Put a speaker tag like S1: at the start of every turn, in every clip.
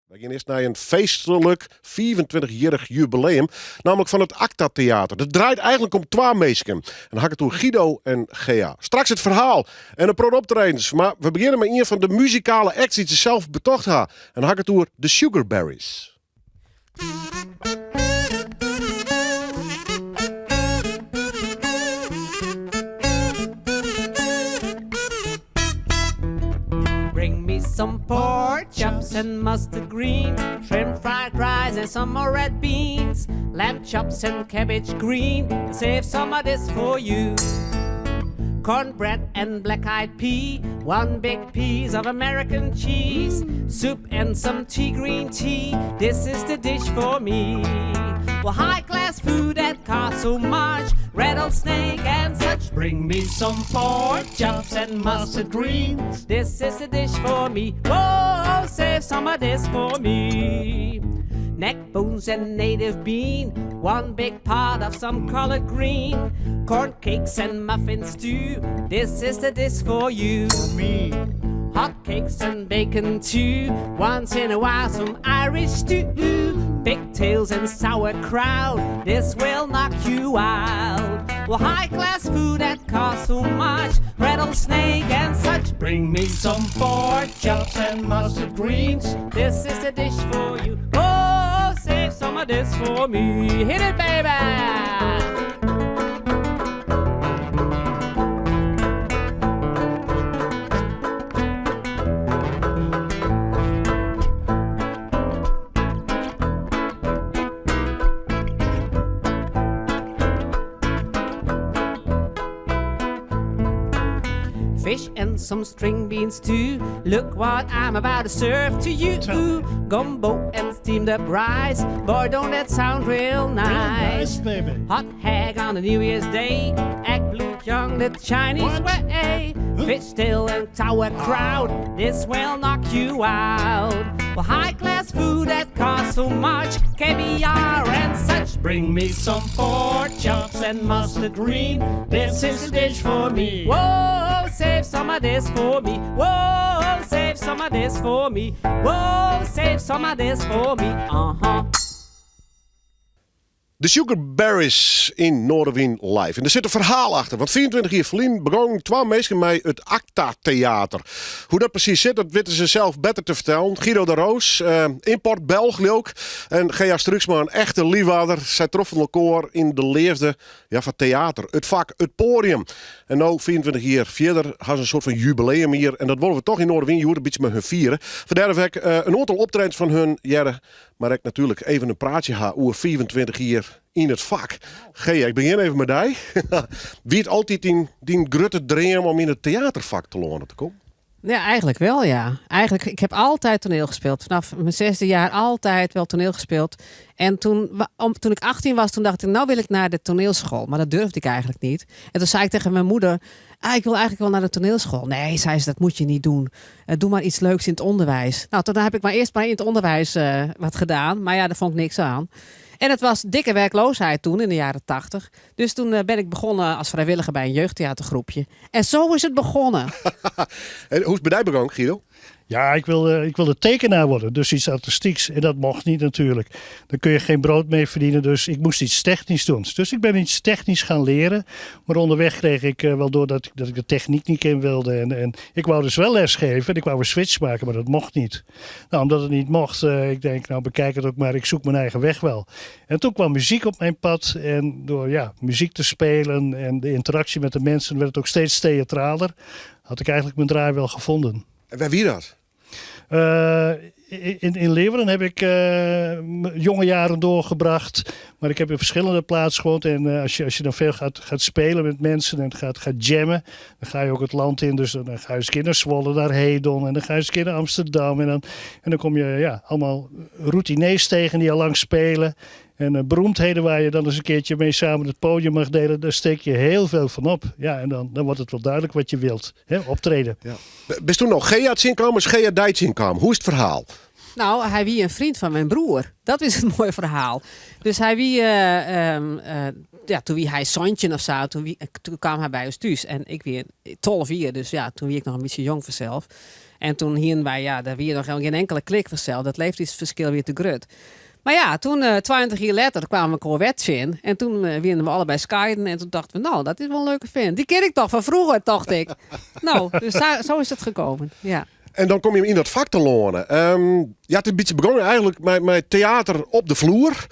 S1: Wy gean earst nei in feestlik 25-jierrich jubileum, nammentlik fan it Acta Theater. Dat draait eigentlik om twa minsken. En dan ha ik it oer Guido en Gea. Straks it ferhaal en in protte optredens, mar we begjinne mei ien fan de muzikale acts dy't se sels betocht ha. En dan ha ik it oer de Sugarberries.
S2: Bring me some pork chops and mustard green, shrimp fried rice and some more red beans, lamb chops and cabbage green. Save some of this for you. Cornbread and black-eyed pea, one big piece of American cheese, soup and some tea, green tea. This is the dish for me. Well, high class food that costs so much, rattlesnake and such. Bring me some pork chops and mustard greens. This is the dish for me. Whoa, save some of this for me. Neck bones and native bean, one big pot of some collard green, corn cakes and muffins too. This is the dish for you. For me. Hot cakes and bacon too. Once in a while some Irish stew. Pigtails and sauerkraut. This will knock you out. Well, high class food that costs so much. Rattlesnake and such. Bring me some pork chops and mustard greens. This is the dish for you. Oh, save some of this for me. Hit it, baby! Fish and some string beans too. Look what I'm about to serve to you. Gumbo and steamed up rice. Boy, don't that sound real nice?
S3: Real nice, baby.
S2: Hot hag on the New Year's Day. Egg blue young the Chinese
S3: What?
S2: way. Fish tail and sauerkraut. This will knock you out. Well, high class food that costs so much. Caviar and such. Bring me some pork chops and mustard green. This is the dish for me. Whoa, save some of this for me. Whoa, save some of this for me. Whoa, save some of this for me. Uh-huh.
S1: De Sugarberries yn Noardewyn live. En der sit in ferhaal achter, want 25 jier ferlyn begongen twa minsken mei it Acta Theater. Hoe dat presys sit, dat witte se sels better te fertellen. Guido de Roos, eh, import Belch leau 'k, en Gea Struiksma, in echte Liwwadder. Sy troffen elkoar yn de leafde ja, foar teater, it fak, it poadium. En no, 25 jier fierder, ha se in soart fan jubileumjier. En dat wolle we toch yn Noardewyn hjoed in bytsje mei hun fiere. Fandêr dat we ek eh, in oantal optredens fan hun hearre. Mar ek natuerlik even in praatsje ha oer 25 jier yn it fak. Gea, ik begjin even mei dy. Wie it altyd dyn, dyn grutte dream om yn it teaterfak telâne te kommen?
S2: Ja, eigenlijk wel, ja. Eigenlijk, ik heb altijd toneel gespeeld. Vanaf mijn zesde jaar altijd wel toneel gespeeld. En toen, toen ik 18 was, toen dacht ik, nou wil ik naar de toneelschool. Maar dat durfde ik eigenlijk niet. En toen zei ik tegen mijn moeder, ah, ik wil eigenlijk wel naar de toneelschool. Nee, zei ze, dat moet je niet doen. Eh, doe maar iets leuks in het onderwijs. Nou, toen heb ik maar eerst maar in het onderwijs eh, wat gedaan. Maar ja, daar vond ik niks aan. En het was dikke werkloosheid toen, in de jaren 80. Dus toen eh, ben ik begonnen als vrijwilliger bij een jeugdtheatergroepje. En zo is het begonnen.
S1: En hoe is het by dy begûn, Guido?
S3: Ja, ik wilde tekenaar worden, dus iets artistieks. En dat mocht niet natuurlijk. Daar kun je geen brood mee verdienen, dus ik moest iets technisch doen. Dus ik ben iets technisch gaan leren. Maar onderweg kreeg ik wel door dat ik de techniek niet in wilde. En ik wou dus wel lesgeven en ik wou een switch maken, maar dat mocht niet. Nou, omdat het niet mocht, ik denk, nou bekijk het ook maar, ik zoek mijn eigen weg wel. En toen kwam muziek op mijn pad en door ja, muziek te spelen en de interactie met de mensen werd het ook steeds theatraler. Had ik eigenlijk mijn draai wel gevonden.
S1: En wêr wie dat?
S3: In Leeuwarden heb ik jonge jaren doorgebracht. Maar ik heb in verschillende plaatsen gewoond. En als je dan veel gaat spelen met mensen en gaat jammen, dan ga je ook het land in. Dus dan ga je eens een keer naar Zwolle, naar Hedon. En dan ga je eens een keer naar Amsterdam. En dan kom je ja, allemaal routiniers tegen die al lang spelen. En beroemdheden waar je dan eens een keertje mee samen het podium mag delen, daar steek je heel veel van op. Ja, en dan wordt het wel duidelijk wat je wilt, hè, optreden.
S1: Ja. Bist doe noch Gea tsjinkaam of is Gea dy tsjinkaam? Hoe is it ferhaal?
S2: Nou, hy wie in freon fan myn broer. Dat is it moaie ferhaal. Dus hy wie, ja, doe wie hy 17 of sa, doe kaam hy by ús thús. En ik wie 12 jier, dus ja, doe wie ik noch in bytsje jong fansels. En toen hienen wy, ja, der wie noch gjin inkele klik fansels, dat leeftiidsferskil wie te grut. Mar ja, toen, 20 jier letter, kwamen we elkoar wer tsjin. En toen wienen we allebei skeiden en toen dachten we, no, dat is wol in leuke fint. Die ken ik toch van vroeger, tocht ik. No, dus sa, zo is het gekomen, ja.
S1: En dan kom je yn dat fak telâne. Ja, it is in bytsje begûn eigentlik mei teater op de floer.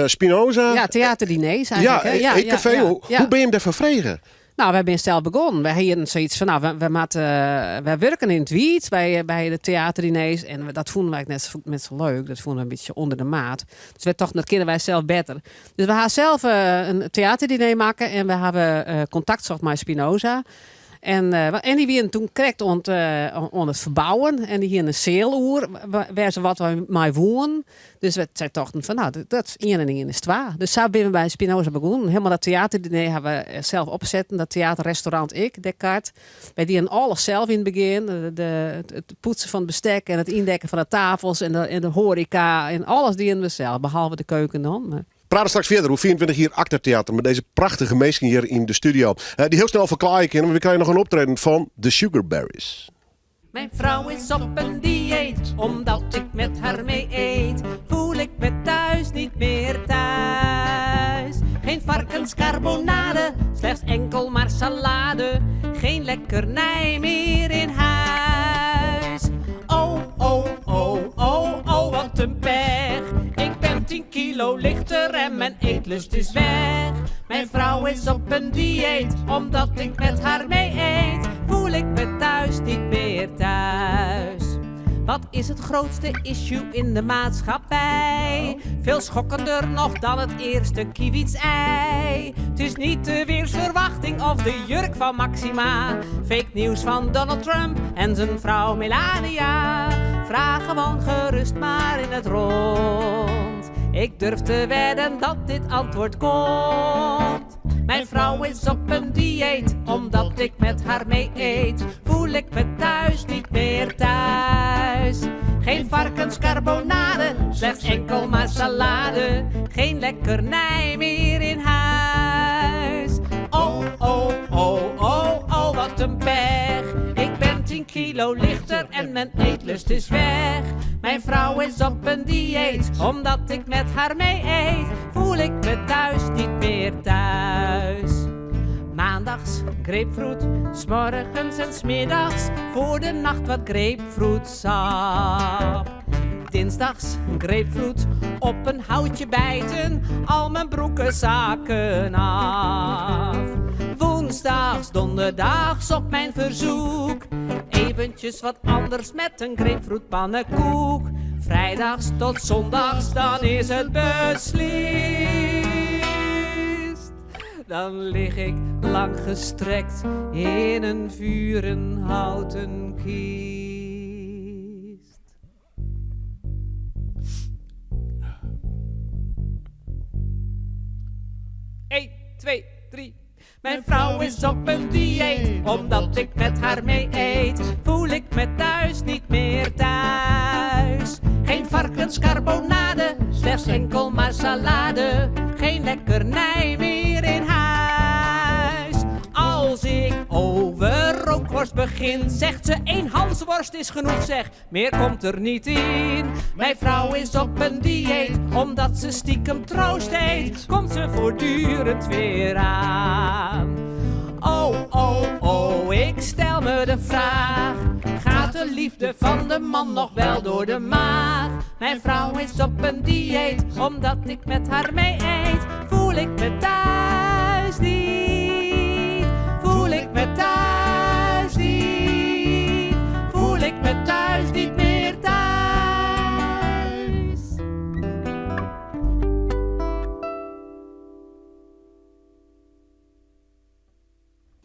S1: Spinoza.
S2: Ja, theaterdiners eigenlijk.
S1: Ja,
S2: hè? Ja,
S1: eetcafé.
S2: ja,
S1: Hoe
S2: ja.
S1: ben je him dêrfoar frege?
S2: Nou, wy binne sels begûn. Wy hienen soiets fan, nou, we moatte, wy wurken yn it wiet by de theaterdiners en dat fûnen wy net sa, net sa leuk. Dat fûnen we in bytsje ûnder de maat. Dus wy tochten, dat kinne wy sels better. Dus we ha sels in theaterdiner makke en we hawwe kontakt socht mei Spinoza. En en dy wienen toen krekt oan it, oan it ferbouwen en dy hienen in seal oer wêr se wat mei woenen. Dus wy sy tochten fan nou, dat is ien en ien is twa. Dus sa binne we by Spinoza begûn. Helemaal dat theaterdiner ha we sels opsetten, dat theaterrestaurant ek, Descartes. Wy dienen alles sels yn it begjin. De, it poetsen fan it bestek en it yndekken fan de tafels en de, en de hoareka en alles dienen we sels, behalve de keuken dan. Maar
S1: Prate straks fierder oer 24 jier Acta Theater mei dizze prachtige minsken hjir yn de studio. Dy't hiel snel ferklaaie kinne, want we krije noch in optreden fan The Sugarberries.
S2: Mijn vrouw is op een dieet, omdat ik met haar mee eet. Voel ik me thuis niet meer thuis. Geen varkenscarbonade, slechts enkel maar salade. Geen lekkernij meer in huis. Oh, oh, oh, oh, oh, wat een pech. Ik ben 10 kilo lichter en mijn eetlust is weg. Mijn vrouw is op een dieet, omdat ik met haar mee eet. Voel ik me thuis niet meer thuis. Wat is het grootste issue in de maatschappij? Veel schokkender nog dan het eerste kievitsei. Het is niet de weersverwachting of de jurk van Maxima. Fake nieuws van Donald Trump en zijn vrouw Melania. Vraag gewoon gerust maar in het rond. Ik durf te wedden dat dit antwoord komt. Mijn vrouw is op een dieet, omdat ik met haar mee eet. Voel ik me thuis niet meer thuis. Geen varkenscarbonade, slechts enkel maar salade. Geen lekkernij meer in huis. Oh, oh, oh, oh, oh, wat een pech. Ik ben 10 kilo lichter en mijn eetlust is weg. Mijn vrouw is op een dieet, omdat ik met haar mee eet. Voel ik me thuis niet meer thuis. Maandags grapefruit, 's morgens en 's middags voor de nacht wat grapefruitsap. Dinsdags grapefruit, op een houtje bijten, al mijn broeken zakken af. Woensdags, donderdags op mijn verzoek, eventjes wat anders met een grapefruitpannenkoek. Vrijdags tot zondags, dan is het beslist. Dan lig ik lang gestrekt in een vurenhouten kist. Eén, twee, drie. Mijn vrouw is op een dieet, omdat ik met haar mee eet. Voel ik me thuis niet meer thuis. Geen varkenscarbonade, slechts enkel maar salade. Geen lekkernij meer in huis. Als ik over rookworst begin, zegt ze één hansworst is genoeg, zeg. Meer komt er niet in. Mijn vrouw is op een dieet, omdat ze stiekem troost eet. Komt ze voortdurend weer aan. Oh, oh, oh, ik stel me de vraag. Gaat de liefde van de man nog wel door de maag? Mijn vrouw is op een dieet, omdat ik met haar mee eet. Voel ik me thuis niet? Voel ik me thuis niet? Voel ik me thuis niet meer thuis?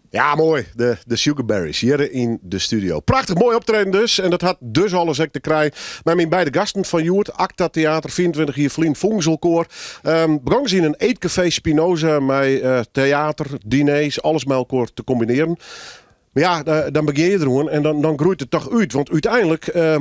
S1: Ja, mooi. De Sugarberries hjir yn de studio. Prachtich moai optreden dus. En dat hat dus alles ek te krijen mei myn beide gasten fan hjoed. Acta Theater, 24 jier ferlyn fûnen se elkoar. Um, begûnen se yn in eetcafé Spinoza mei uh, teater, diners, alles mei elkoar te kombinearjen. Mar ja, dan begjin je deroan en dan, dan groeit it toch út. Want úteinlik, uh,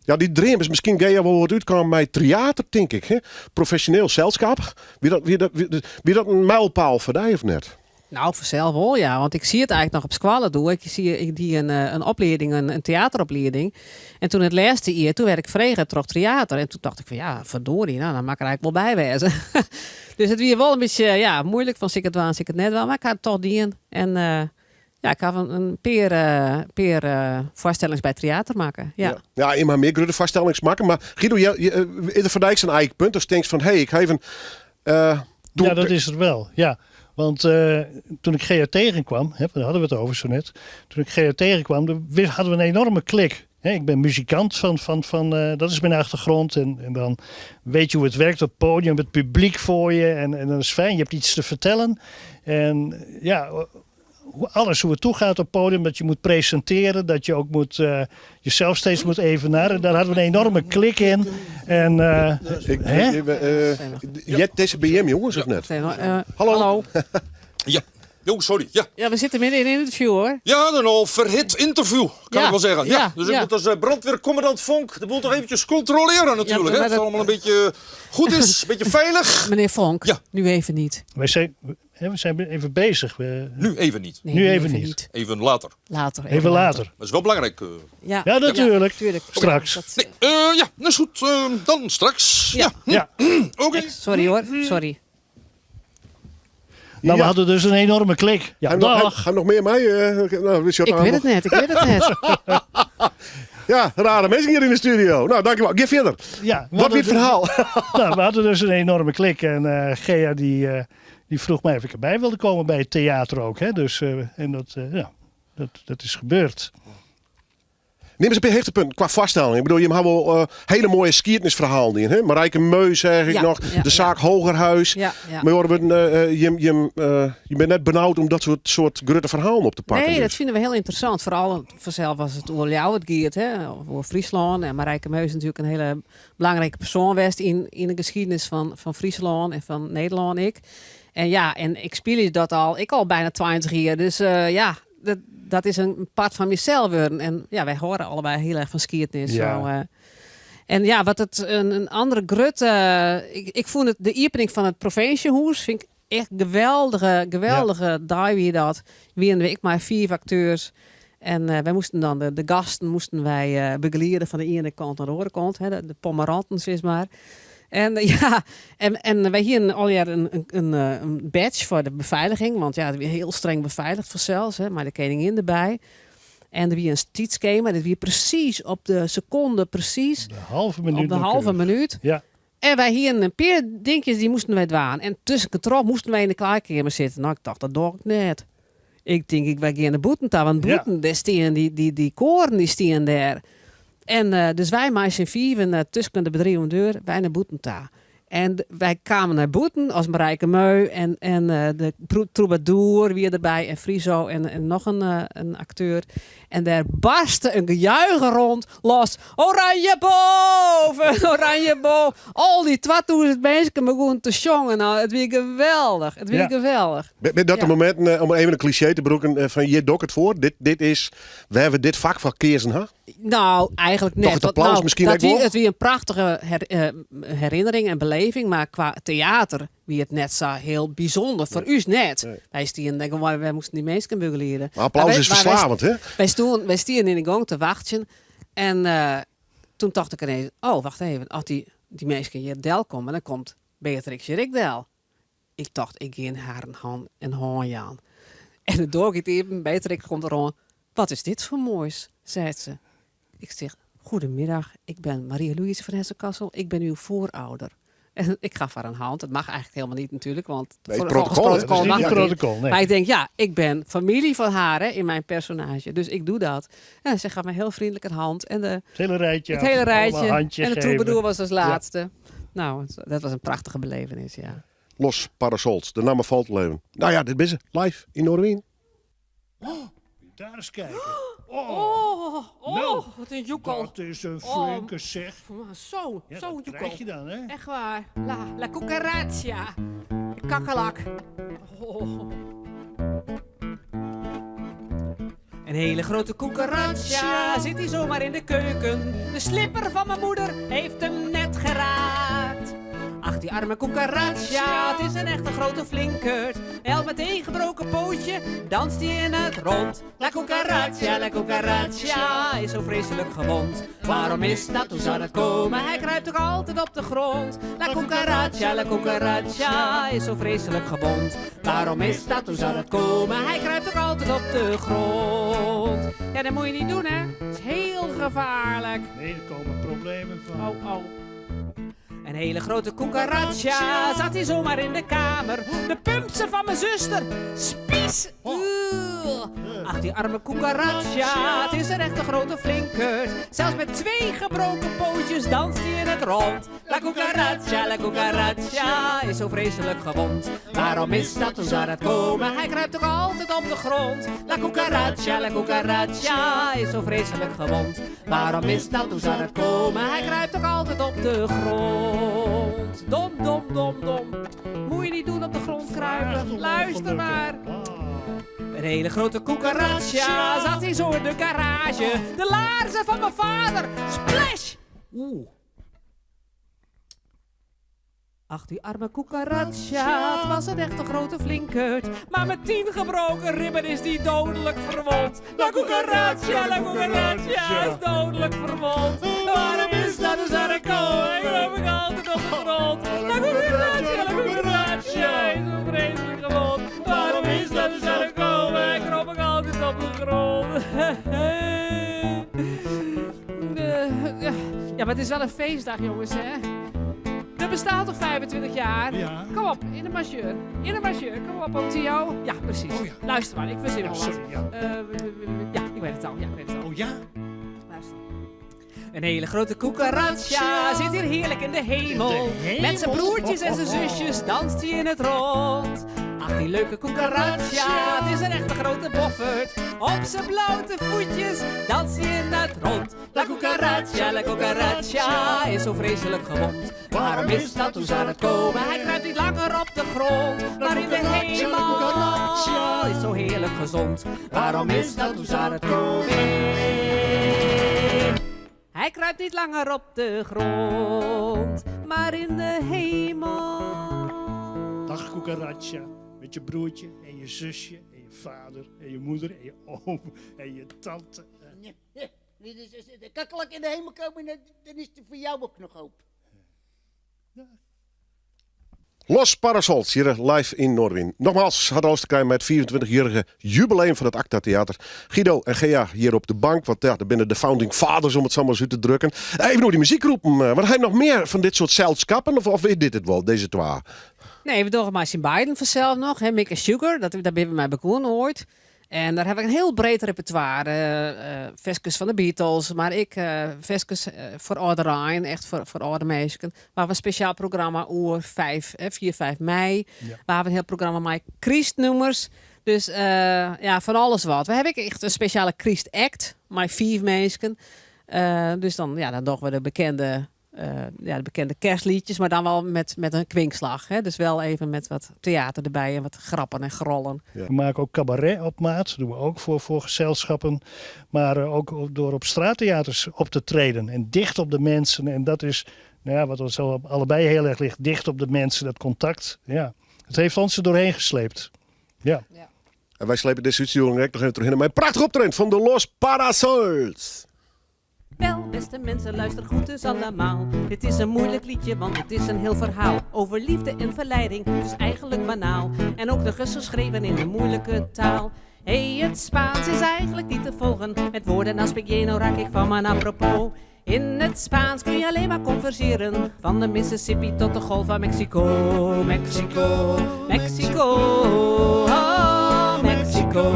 S1: ja, dy dream is miskien gean wol wat útkaam mei Tryater, tink ik. Hè? Profesjoneel selskip. Wie dat, wie dat, wie, wie dat in mijlpaal foar dy of net?
S2: Nou, fansels wol, ja. Want ik siet eigentlik noch op skoalle doe. Ik sie, ik die in, eh, in oplieding, in teateroplieding. En toen it lêste jier, toen werd ik frege troch Tryater. En toen tocht ik fan ja, verdorie, nou, dan moat ik er eigentlik wol by wêze. Dus it wie wol in bytsje, ja, muoilik fan sil ik it dwaan, sil ik it net dwaan. Mar ik ha it toch dien. En eh, ja, ik ha in pear, eh, pear eh, foarstellings by Tryater makke. Ja.
S1: Ja, ja, mar mear grutte foarstellings makke. Mar Guido, je, je, eh, is der foar dy ek sa'n ijkpunt? Datst tinkst fan, hé, ik ha even... eh, toen-
S3: Ja, dat is het wel. Ja. Want eh, toen ik Gea tegenkwam, hè, daar hadden we het over zo net. Toen ik Gea tegenkwam, dan hadden we een enorme klik. Hè, ik ben muzikant, van, dat is mijn achtergrond. En dan weet je hoe het werkt op het podium, het publiek voor je. En dat is fijn, je hebt iets te vertellen. En ja, alles hoe het toegaat op het podium, dat je moet presenteren, dat je ook moet, jezelf steeds moet evenaren. Daar hadden we een enorme klik in. En,
S1: Ik,
S3: hè?
S1: Je hebt deze BM jongens of net?
S2: Hallo.
S1: Hallo.
S4: Ja. Jo, sorry. Ja.
S2: Ja, we zitten midden in een interview hoor.
S4: Ja, een al verhit interview, kan
S2: Ja,
S4: ik wel zeggen. Ja,
S2: ja,
S4: dus ik
S2: ja.
S4: moet als brandweercommandant Vonk de boel toch eventjes controleren natuurlijk.
S2: Ja,
S4: hè?
S2: maar
S4: Dat het
S2: dat-
S4: allemaal een beetje goed is, een beetje veilig.
S2: Meneer Vonk,
S4: Ja.
S2: nu even niet.
S3: Wij zijn, hè, we zijn even bezig. We,
S4: Nu even niet.
S2: Nee,
S3: Nu even niet.
S4: Even later.
S2: Later.
S3: even later.
S4: Dat is wel belangrijk.
S2: Ja,
S3: Ja, natuurlijk.
S2: tuurlijk.
S3: Straks.
S2: Dat-
S4: Nee, ja, dat is goed. Dan straks.
S2: Ja.
S4: Ja,
S3: Ja.
S4: oké.
S2: Sorry hoor, sorry.
S3: Nou, we
S1: Ja.
S3: hadden dus een enorme klik. Ja,
S1: Heb je nog,
S3: dag.
S1: heb je nog meer mij? Nou, wist je wat
S2: Ik weet
S1: aan-
S2: het net, ik weet het net.
S1: Ja, rare mensen hier in de studio. Nou, dankjewel. Ga verder.
S3: Ja, we
S1: Wat
S3: hadden
S1: weer het verhaal?
S3: Nou, we hadden dus een enorme klik. En Gea die vroeg mij of ik erbij wilde komen bij het theater ook. Hè. Dus, en dat, ja, dat is gebeurd.
S1: Neem eens een paar hechtepunten qua vaststelling. Ik bedoel, je hebt wel hele mooie geschiedenisverhalen in. Hè? Marijke Meus, zeg ik
S2: Ja,
S1: nog.
S2: ja,
S1: de zaak Hogerhuis.
S2: Ja, ja.
S1: Maar hoor, je bent net benauwd om dat soort grote verhalen op te pakken.
S2: Nee,
S1: dus.
S2: dat vinden we heel interessant. Vooral vanzelf was het oer Ljouwert giet, hè, voor Friesland. En Marijke Meus is natuurlijk een hele belangrijke persoon geweest in de geschiedenis van Friesland en van Nederland. Ik. En ja, en ik speel dat al, ik al bijna 20 jaar. Dus ja, dat is een part van mezelf worden. En ja, wij horen allebei heel erg van geschiedenis.
S3: Ja.
S2: Zo, en ja, wat het een andere grut, ik vond het, de opening van het provinciehuis vind ik echt geweldige, geweldige dag wie dat. Wie en ik maar 4 acteurs. En wij moesten dan de gasten moesten wij begeleiden van de ene kant naar de andere kant. Hè, de pommeranten, zeg maar. En, ja, en wij hier al jaar een badge voor de beveiliging. Want ja, het werd heel streng beveiligd voor zelfs, hè, maar de koningin erbij. En er wie een tijdschema, dat wie precies op de seconde, precies.
S3: De halve minuut
S2: Op de halve
S3: nauwkeurig.
S2: minuut.
S3: Ja.
S2: En wij hier een paar dingetjes, die moesten wij dwaan. En tussen controle moesten wij in de klaarkamer zitten. Nou, ik dacht, dat doe ik net. Ik denk, ik wij gaan naar boeten daar, want boeten, daar staan die koren, die staan daar. En dus wij maar z'n vieven tussen de bedrijven deur, wij naar boeten daar. En wij kwamen naar boeten als Marijke Meu en de troubadour weer erbij en Friso en nog een acteur. En daar barstte een gejuich rond los. Oranje boven, oranje boven. Al die 2000 mensen begonnen te zongen. Nou, het was geweldig. Het was geweldig.
S1: Ben dat de momenten, om even een cliché te broeken, van je dok het voor? Dit is, we hebben dit vak van keersen, hè?
S2: Nou, eigenlijk net.
S1: Toch het
S2: Want,
S1: applaus misschien ook wel?
S2: Het wie een prachtige herinnering en beleving, maar qua theater wie het net zo heel bijzonder. Voor u net. Wij stien denken, wij moesten die mensen begeleiden.
S1: Maar applaus is verslavend, hè?
S2: Wij stonden in de gang te wachten. En toen dacht ik ineens, oh, wacht even. Als die mensen hier del komen, dan komt Beatrix Del. Ik dacht, ik ging haar een hand en handje aan. En de deur gaat even, Beatrix komt eraan. Wat is dit voor moois, zei ze. Ik zeg, goedemiddag, ik ben Maria-Louise van Hessen-Kassel. Ik ben uw voorouder. En ik gaf haar een hand. Dat mag eigenlijk helemaal niet natuurlijk, want
S1: Nee, het
S2: volgens
S1: protocol, hè?
S2: protocol
S3: Dat is niet
S2: mag
S3: het
S2: dat niet.
S3: protocol, nee.
S2: Maar ik denk, ja, ik ben familie van haar, hè, in mijn personage. Dus ik doe dat. En ze gaf me heel vriendelijk een hand. En
S3: het hele rijtje.
S2: het hele
S3: allemaal
S2: rijtje.
S3: handje
S2: En de
S3: geven.
S2: troubadour was als laatste. Nou, dat was een prachtige belevenis, ja.
S1: Los Parasols, de naam valt leven. Nou ja, dit is ze. Live in Noardewyn.
S3: Oh, daar eens kijken.
S2: Oh, oh, oh,
S3: Nou,
S2: wat een joekel.
S3: Dat is een
S2: Oh.
S3: flinke zeg.
S2: Zo,
S3: Ja,
S2: zo'n
S3: dat
S2: joekel.
S3: krijg je dan, hè?
S2: Echt waar. La cucaracha. De kakkerlak. Oh. Een hele grote cucaracha zit hier zomaar in de keuken. De slipper van mijn moeder heeft hem net geraakt. Ach, die arme cucaracha, het is een echte grote flinkert. Elk met één gebroken pootje danst hij in het rond. La cucaracha, la cucaracha, is zo vreselijk gewond. Waarom is dat, hoe zou dat komen? Hij kruipt toch altijd op de grond. La cucaracha, la cucaracha, is zo vreselijk gewond. Waarom is dat, hoe zou dat komen? Hij kruipt toch altijd op de grond. Ja, dat moet je niet doen, hè? Het is heel gevaarlijk.
S3: Nee, er komen problemen van.
S2: Oh, oh. Een hele grote cucaracha zat hier zomaar in de kamer. De pumpse van mijn zuster. Spies. Oeh. Ach, die arme cucaracha, het is een echte grote flinkert. Zelfs met twee gebroken pootjes danst hij in het rond. La cucaracha, la cucaracha, is zo vreselijk gewond. Waarom is dat, hoe zou dat komen? Hij kruipt toch altijd op de grond. La cucaracha, la cucaracha, is zo vreselijk gewond. Waarom is dat, hoe zou dat komen? Hij kruipt toch altijd op de grond. Dom, dom, dom, dom. Moet je niet doen op de grond kruipen. Luister maar. Een hele grote cucaracha zat hier zo in de garage. De laarzen van mijn vader. Splash! Oeh. Ach, die arme cucaracha, het was een echte grote flinkert. Maar met 10 gebroken ribben is die dodelijk verwond. La cucaracha, la cucaracha is dodelijk verwond. Waarom is dat dus aan de kooi? Ik loop ik altijd op de grond. La cucaracha, la cucaracha is zo vreselijk gewond. Waarom is dat dus aan de kooi? Ik loop ik altijd op de grond. Ja, maar het is wel een feestdag, jongens, hè? Dat bestaat toch 25 jaar?
S3: Ja.
S2: Kom op, in de majeur. In de majeur. Kom op, op Theo. Ja, precies.
S3: Oh ja.
S2: Luister maar, ik verzin
S3: Ja,
S2: wel wat.
S3: sorry, ja.
S2: Ja, ik weet het al. Ja, ik weet het al.
S3: Oh ja?
S2: Luister. Een hele grote cucaracha zit hier heerlijk in de hemel.
S3: In de hemel?
S2: Met zijn broertjes en zijn zusjes danst hij in het rond. Ach, die leuke cucaracha, het is een echte grote boffert. Op zijn blote voetjes danst hij in het rond. La cucaracha, la cucaracha is zo vreselijk gewond. Waarom is dat, hoe zou dat komen? Hij kruipt niet langer op de grond, maar in de hemel is zo heerlijk gezond. Waarom is dat, hoe zou dat komen? Hij kruipt niet langer op de grond, maar in de hemel.
S3: Dag cucaracha, met je broertje en je zusje en je vader en je moeder en je oom en je tante.
S5: Ja, ja. Dit is- De kakkerlak in de hemel komen, dan is er voor jou ook nog hoop.
S1: Los Parasols, hier live in Noardewyn. Nogmaals, had alles te krijgen met het 24-jarige jubileum van het Acta Theater. Guido en Gea hier op de bank, want ja, daar binnen de founding fathers, om het zo maar zo te drukken. Even nog die muziekgroepen. Maar heb je nog meer van dit soort zelfskappen of is dit het wel, deze twee?
S2: Nee, we doen maar zien beiden vanzelf nog. Hè. Mick Sugar, daar ben we mij begonnen ooit. En daar heb ik een heel breed repertoire. Verskes van de Beatles, maar ik verskes voor oude Rijn, echt voor oude mensen. Waar we een speciaal programma oer 5, hè, 4, 5 mei. Waar we een heel programma met Christnummers. Dus ja, van alles wat. We hebben echt een speciale Christ-act, met 5 mensen. Dus dan, ja, dan doen we de bekende kerstliedjes, maar dan wel met een kwinkslag. Hè? Dus wel even met wat theater erbij en wat grappen en grollen.
S3: We maken ook cabaret op maat, dat doen we ook voor gezelschappen. Maar ook door op straattheaters op te treden en dicht op de mensen. En dat is, wat ons allebei heel erg ligt, dicht op de mensen, dat contact. Ja. Het heeft ons er doorheen gesleept. Ja.
S1: En wij slepen deze uitzending nog even terug in mijn prachtig optreden van de Los Parasols.
S2: Wel, beste mensen, luister goed dus allemaal. Dit is een moeilijk liedje, want het is een heel verhaal. Over liefde en verleiding, dus eigenlijk banaal. En ook nog eens geschreven in een moeilijke taal. Hé, hey, het Spaans is eigenlijk niet te volgen. Met woorden als pequeño raak ik van mijn apropos. In het Spaans kun je alleen maar converseren. Van de Mississippi tot de Golf van Mexico. Mexico, Mexico, oh, Mexico,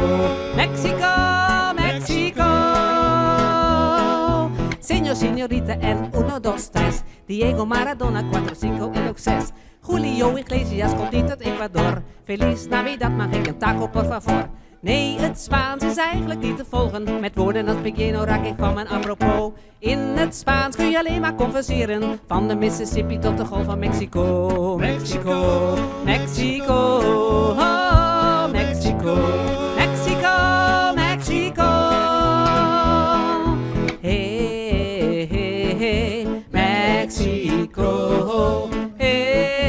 S2: Mexico, Mexico. Señor, señorita en uno, dos, tres. Diego Maradona, cuatro, cinco en ook zes. Julio Iglesias komt niet uit Ecuador. Feliz Navidad, mag ik een taco, por favor? Nee, het Spaans is eigenlijk niet te volgen. Met woorden als pequeño raak ik van mijn apropos. In het Spaans kun je alleen maar converseren. Van de Mississippi tot de Golf van Mexico. Mexico, Mexico, oh, Mexico, Mexico, Mexico. Hey, hey, hey, Mexico. Hey,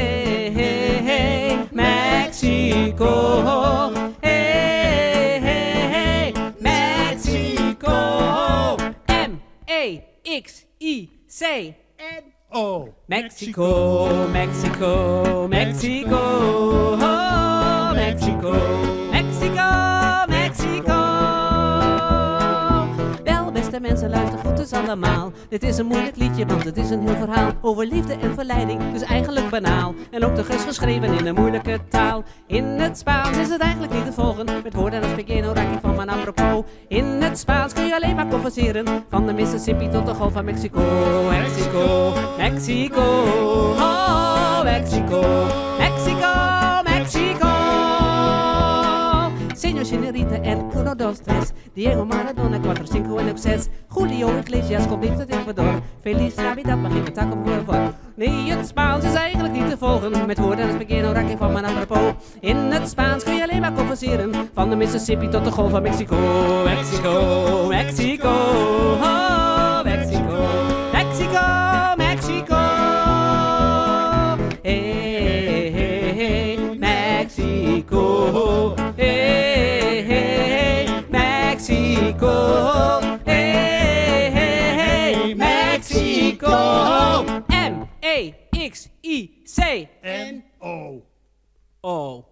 S3: O.
S2: Mexico, Mexico, Mexico, oh, Mexico, Mexico, Mexico. Wel, beste mensen, luister goed eens allemaal. Dit is een moeilijk liedje, want het is een heel verhaal over liefde en verleiding, dus eigenlijk banaal. En ook nog eens geschreven in een moeilijke taal. In het Spaans is het eigenlijk niet te volgen, met woorden als pequeno raak ik van mijn apropos. In het Spaans kun je alleen maar converseren, van de Mississippi tot de Golf van Mexico. Mexico, Mexico, oh Mexico, Mexico, Mexico. Señor, señorita en uno, dos, tres. Diego Maradona, 4, 5 en ook 6. Julio Iglesias komt niet uit Ecuador. Feliz Navidad, mag ik een taco por favor? Nee, het Spaans is eigenlijk niet te volgen. Met woorden als pequeno raak ik van mijn apropos. In het Spaans kun je alleen maar converseren. Van de Mississippi tot de Golf van Mexico. Mexico, Mexico, oh, Mexico. Mexico, Mexico. Hey, hey, hey, Mexico. Hey, hey, hey, Mexico. Hey, hey, hey, Mexico. M E X I C
S3: N O.
S2: O.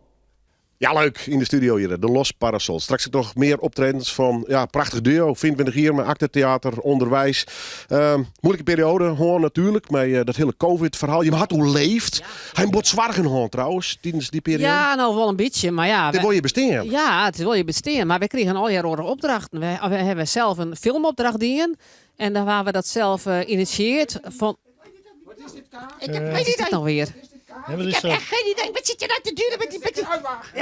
S1: Ja, leuk in de studio hier, de Los Parasol. Straks ook nog meer optredens van ja, prachtig duo. 24 hier met aktetheater, onderwijs. Moeilijke periode, hoor natuurlijk. Met dat hele COVID-verhaal. Je had hoe leeft. Hij moet zwargen hoor trouwens, tijdens die periode.
S2: Ja, nou wel een beetje, maar ja.
S1: Dit wil je bestaan.
S2: Ja, het wil je bestaan. Maar we kregen al jaren opdrachten. We hebben zelf een filmopdracht dienen. En daar waren we dat zelf initieerd. Van,
S5: Ik heb
S2: wat
S5: geen
S2: is dit
S5: idee.
S2: nou weer?
S3: Ja, wat
S5: Ik
S3: is
S5: heb
S3: dat?
S5: echt geen idee. Wat zit je nou te duren met die... Met die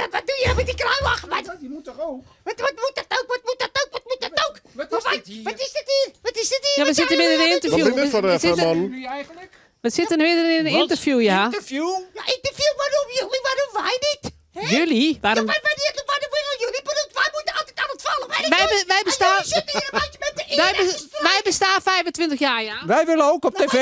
S5: ja, wat doe je nou met die kruiwagen? Wat,
S6: Die moet toch ook?
S5: wat moet dat ook? Wat moet dat ook? Wat moet dat ook?
S6: Wat is
S5: Maar
S6: dit hier?
S5: Wat is dit hier? Wat is dit hier?
S2: Ja, we
S5: Wat
S2: zitten
S5: zijn
S2: midden in een
S5: jullie
S2: interview.
S1: Wat ben je voor,
S2: We
S1: voor
S2: zitten,
S1: man?
S6: Jullie eigenlijk?
S2: we zitten midden in een
S3: Wat?
S2: interview, ja.
S6: Interview?
S5: Ja, interview, waarom jullie, waarom wij niet? Hè?
S2: Jullie? Waarom?
S5: Ja, maar wanneer, waarom willen jullie bedoeld? Wij moeten altijd aan het vallen. Wij,
S2: Wij be- wij
S5: En
S2: bestaan-
S5: jullie zitten hier een beetje met de
S2: Wij,
S5: eer
S2: wij bestaan 25 jaar, ja.
S6: Wij willen ook op tv.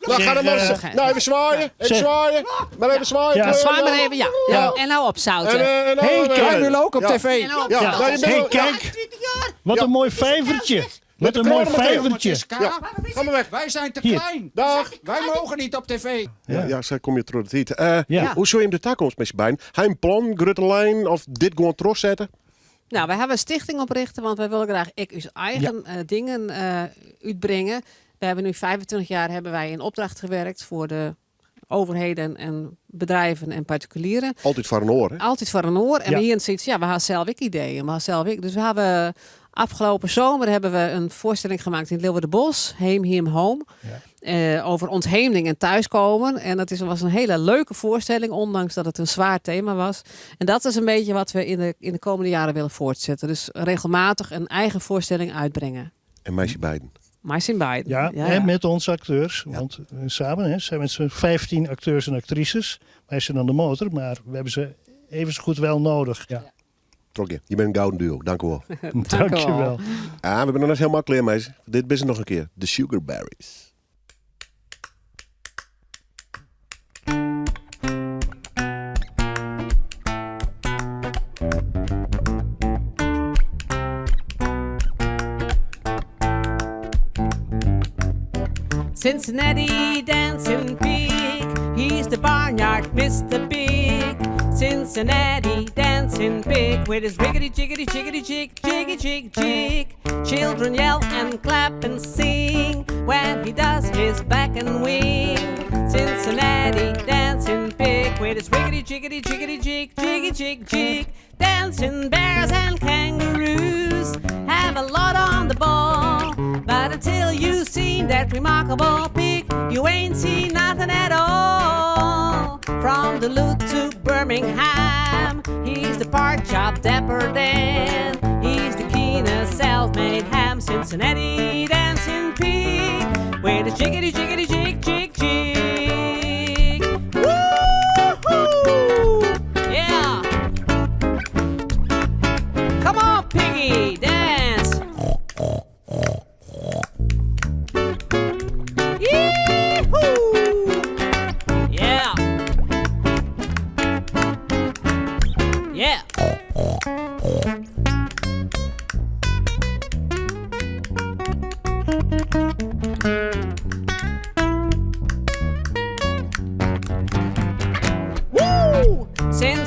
S1: Nou, ga dan maar eens.
S2: Zeg,
S1: Nou, even zwaaien. Even
S3: Zeg.
S1: zwaaien. Maar even zwaaien.
S3: Ja.
S1: Kleur,
S2: Zwaai maar
S1: ja.
S2: even, ja.
S1: Ja.
S2: En nou opzouten.
S1: En, en nou,
S3: Hey, kijk.
S6: Wij willen ook op
S1: Ja.
S6: tv.
S2: En nou
S1: Ja,
S2: opzouten.
S1: nou, je bent
S3: Hey,
S1: wel- ja.
S3: kijk.
S5: 25 jaar.
S3: Wat
S1: Ja.
S3: een mooi vijvertje. Wat
S1: de
S3: een mooi
S1: kraan meteen.
S3: vijvertje.
S6: K,
S1: Ja. Ga maar weg.
S6: Wij zijn te
S3: Hier.
S6: klein.
S1: Dag.
S6: Wij mogen niet op tv.
S1: Ja, ja, zo kom je terug het eten.
S3: Ja.
S1: Hoe zou je hem de toekomst met je bij? Hij een plan, grote lijn of dit gewoon terugzetten?
S2: Nou, wij hebben een stichting oprichten, want wij willen graag ik uw eigen dingen uitbrengen. We hebben nu 25 jaar hebben wij in opdracht gewerkt voor de overheden en bedrijven en particulieren.
S1: Altijd voor een oor, hè?
S2: Altijd voor een oor. En
S3: Ja.
S2: we hier zoiets, ja, we hadden zelf ook ideeën. We hadden zelf ook. Dus we hebben afgelopen zomer hebben we een voorstelling gemaakt in het Leeuwardenbos, Heem, Hiem, Home. Over ontheemding en thuiskomen. En dat was een hele leuke voorstelling, ondanks dat het een zwaar thema was. En dat is een beetje wat we in de komende jaren willen voortzetten. Dus regelmatig een eigen voorstelling uitbrengen.
S1: En meisje beiden.
S2: Maar in beiden.
S3: Ja, en met onze acteurs. Want samen hè, zijn we met z'n 15 acteurs en actrices. Wij zijn aan de motor, maar we hebben ze even zo goed wel nodig. Ja.
S1: Trok je. Je bent een gouden duo. Dank u wel.
S3: Dank je wel.
S1: Ah, we hebben nog net helemaal klaar, meisje. Dit is het nog een keer. De Sugarberries.
S2: Cincinnati dancing pig. He's the barnyard Mr. Big. Cincinnati dancing pig with his riggedy jiggity jiggity jig jiggy jig jig. Children yell and clap and sing when he does his back and wing. Cincinnati dancing pig with his riggedy jiggity jiggity jig jiggy jig jig. Dancing bears and kangaroos have a lot on the ball. But until you've seen that remarkable pig, you ain't seen nothing at all. From Duluth to Birmingham, he's the part chop dapper Dan. He's the keenest self-made ham, Cincinnati dancing pig with a jiggity jiggity jig jig jig. Woo-hoo! Yeah! Come on, piggy, dance! Yee-hoo! Yeah! Yeah!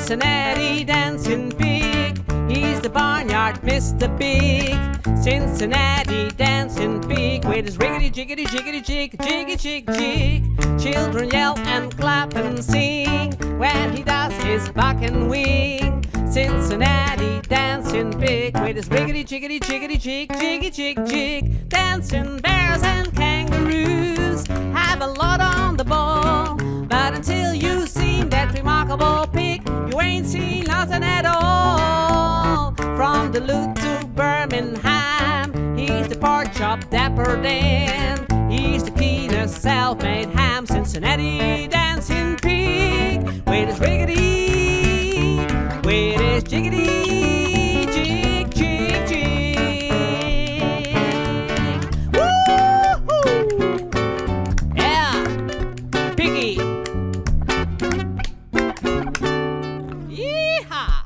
S2: Cincinnati dancing pig. He's the barnyard Mr. Big. Cincinnati dancing pig with his riggedy jiggity jiggity jig, jiggy jig jig. Children yell and clap and sing when he does his buck and wing. Cincinnati dancing pig with his riggedy jiggity jiggity jig, jiggy jig jig. Dancing bears and kangaroos have a lot on the ball. But until you've seen that remarkable pig, you ain't seen nothing at all. From Duluth to Birmingham, he's the pork chop dapper Dan. He's the keenest self-made ham, Cincinnati dancing pig with his riggedy, with his jiggity, jig, jig, jig. Woo-hoo! Yeah, piggy. Yeehaw!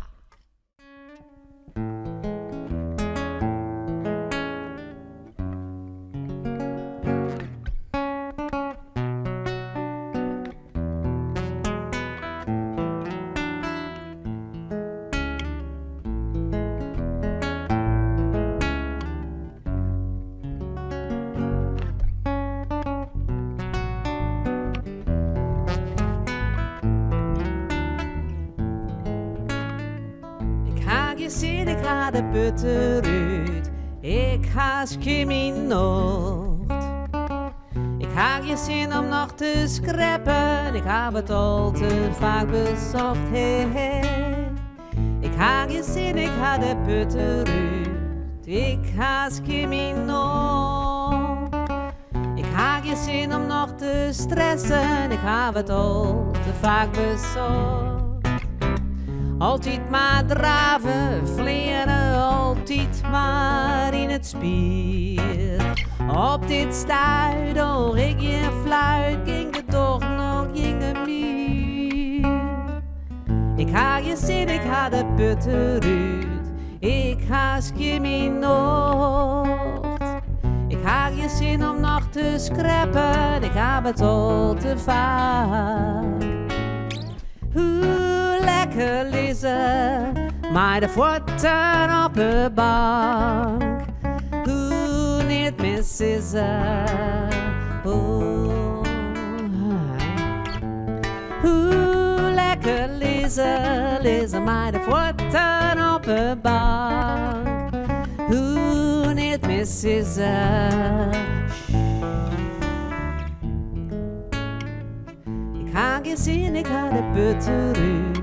S2: Ik ha gjin sin, ik ha de put derút. Ik ha skjin myn nocht. Ik ha gjin sin om noch te skreppen. Ik ha it al te faak besocht. Hey, hey. Ik ha gjin sin, ik ha de put derút. Ik ha skjin myn nocht. Ik ha gjin sin om noch te stressen. Ik ha it al te faak besocht. Altyd mar drave, fleane, altyd mar yn it spier. Op dit stuit doch ik gjin fluit, kin gedoch noch gjin gemier. Ik ha gjin sin, ik ha de put derút. Ik ha skjin myn nocht. Ik ha gjin sin om noch te skreppen, ik ha it al te faak. Hoe lekker lizze, mei de fuotten op 'e bank. Hoe net mear sizze. Oeh. Hoe lekker lizze, lizze mei de fuotten op 'e bank. Hoe net mear sizze. Ik ha gjin sin, ik ha de put derút.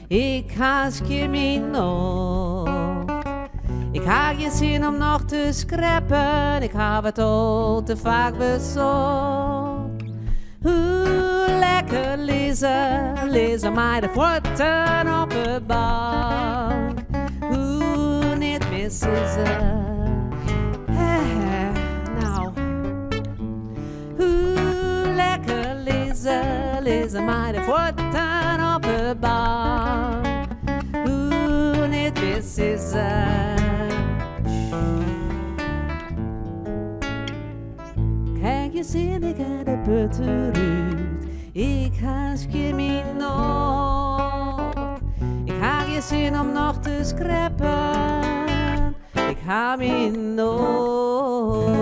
S2: Ik ha skjin myn nocht. Ik ha gjin sin om noch te skreppen. Ik ha it al te faak besocht. Hoe lekker lizze, lizze mei de fuotten op 'e bank. Hoe net mear sizze. Nou. Hoe lekker lizze, lizze mei de fuotten op 'e bank. Hoe net mear sizze. Kijk je zin, ik ha de put derút. Ik ha skjin myn nocht. Ik ha gjin sin om noch te skreppen. Ik ha myn nocht.